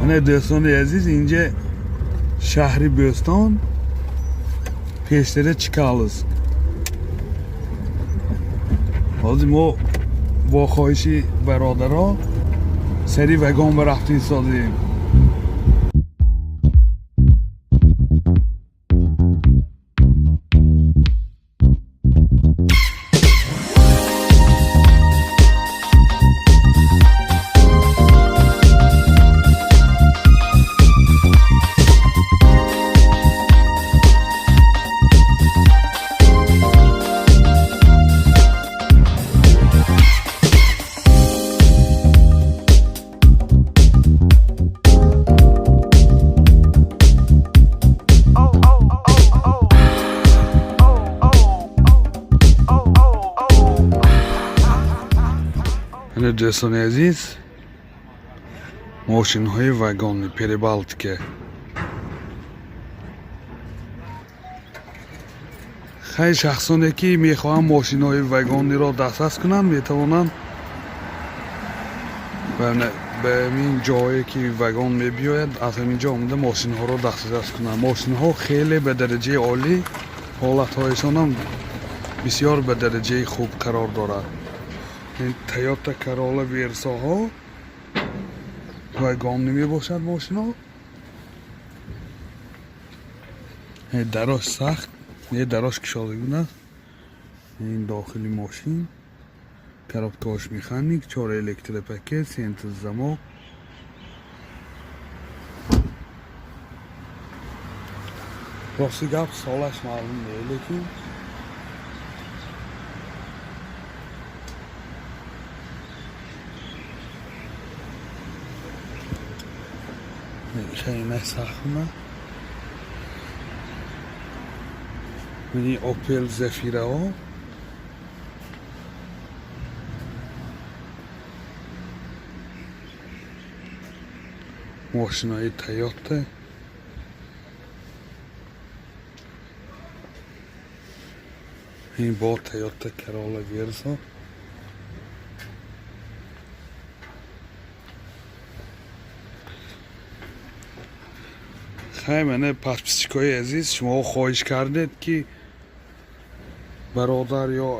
Ана, дӯстони азиз, инҷа шаҳри Бӯстон, пештара Чкаловск. Ҳозир мо бо хоҳиши бародаро сари вагон ба рафта истодем. Ана, дӯстони азиз, мошинҳои вагони Перебалтика. Хай, шахсоне ки мехоҳанд мошинҳои вагониро дастрас кунанд, метавонанд ба ҳамин ҷое ки вагон мебиёяд, аз ҳамин ҷо омада мошинҳоро дастрас кунанд. Мошинҳо хеле ба дараҷаи олӣ, ҳолатҳояшонам бисёр ба дараҷаи хуб қарор дорад. Ин Тойота Королла Версаҳо вагонӣ мебошад мошино. Дарош сахт не, дарош кушода будааст. Ин дохили мошин коробкаош механик, чор электропакет, центр замок. Рости гап, солаш маълум не, лекин хеле сахма. Мини Опел Зефираҳо. Мошинои Тойота. Ин бо Тойота Королла Версо. Хай, мана, подписчикои азиз, шумо хоҳиш кардед, ки бародар ё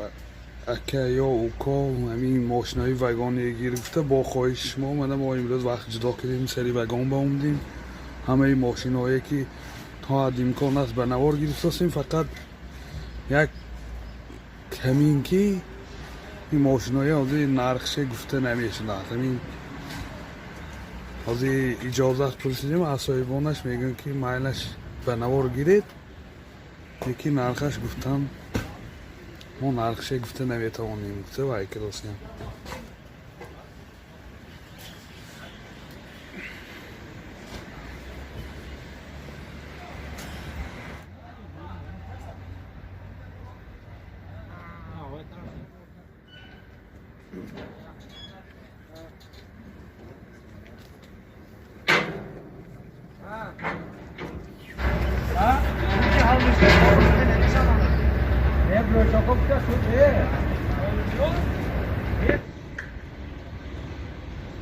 ака ё уко ҳамин мошинои вагоне гирифта. Бо хоҳиши шумо мана мо имрӯз вақт ҷудо кардем, сари вагон ба омдем. Ҳамаи мошиноое ки то ҳад имкон аст, ба навор гирифтостем. Фақат як камин ки ин мошинои ҳозир нархше гуфта намешудааст. Ҳамин ҳозир иҷозат пурсидем аз соҳибонаш, мегӯянд, ки майлаш, ба навор гиред, лекин нархаш гуфтан, мо нархше гуфта наметавонем, гуфта вай кардосем.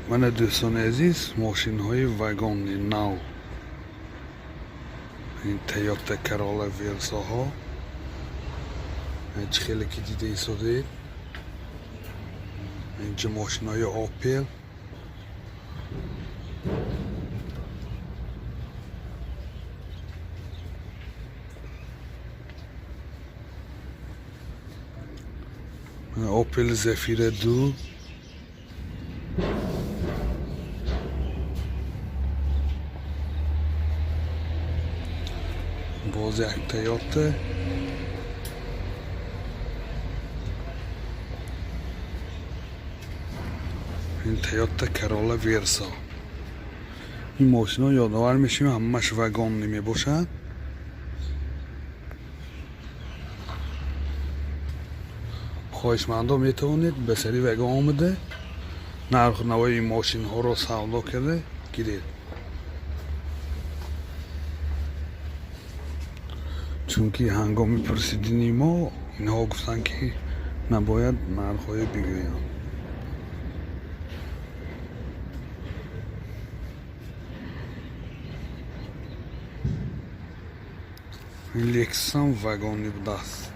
Мана, дӯстони азиз, мошинҳои вагони нав, ин Тойота Королла Версаҳо, чӣ хеле ки дида истодаед. Инҷа мошинҳои Опел. Опел Зефира 2. Боз як Тойота. Ин Тойота Королла Версо. Ин мошино, ёдовар мешавем, ҳамаш вагонӣ мебошад. Хоҳишмандо метавонед ба сари вагон омада, нарху навои мошинҳоро савдо карда гиред, чунки ҳангоми пурсидини мо инҳо гуфтанд, ки набояд нархҳое бигӯям. Лексусам вагонный будааст.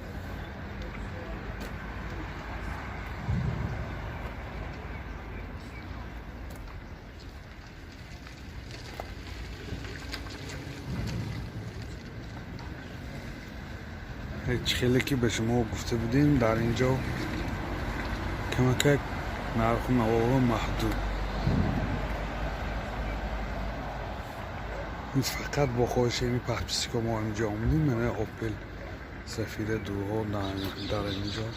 Чӣ хеле ки ба шумо гуфта будем, дар ин ҷо камакак нарху навоҳо маҳдуд. Фақат бо хоҳиши ами подписчико мо инҷо омадем. Мана Опел Зафира дуҳо дар инҷо.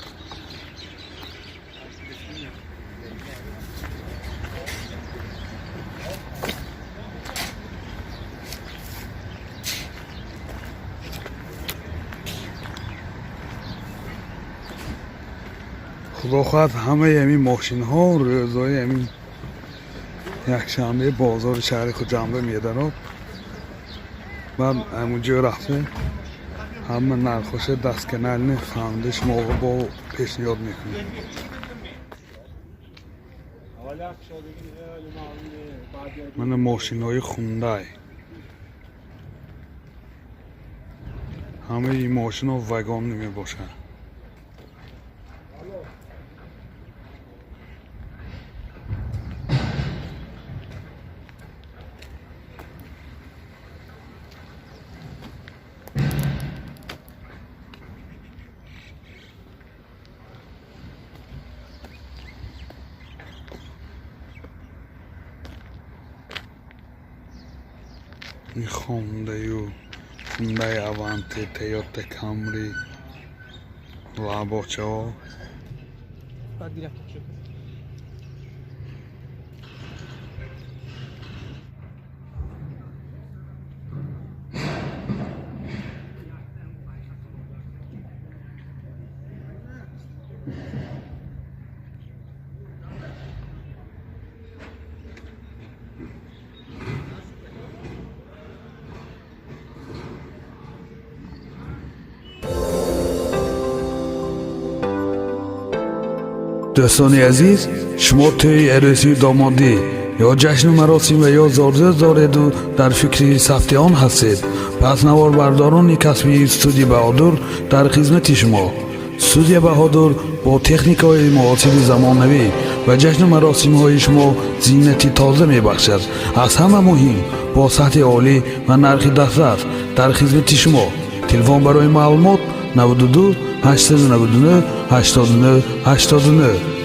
Худо хоҳад, ҳамаи ҳамин мошинҳо рӯзҳои ҳамин якшанбе бозори шаҳри Хуҷанда медарод. Баъд ҳамунҷо рафта, ҳама нархоша досконально фаҳмида, шуморо бо пешниҳод мекунем. Мана мошинҳои Хундай. Ҳамаи ин мошинҳо вагонный мебошанд. Ин Хондаю Хундай Аванте, Тойота Камри, лабочаҳо. Баъд гирифта шуд. Дӯстони азиз, шумо тӯи арӯсию домодӣ ё ҷашну маросим ва ё зорзӯз дореду дар фикри сабти он ҳастед, пас наворбардорони касбии студия Баҳодур дар хизмати шумо. Студия Баҳодур бо техникаҳои муосири замонавӣ ба ҷашну маросимҳои шумо зинати тоза мебахшад. Аз ҳама муҳим, бо сатҳи олӣ ва нархи дастрас дар хизмати шумо. Телефон барои маълумот: 92 899 89 89.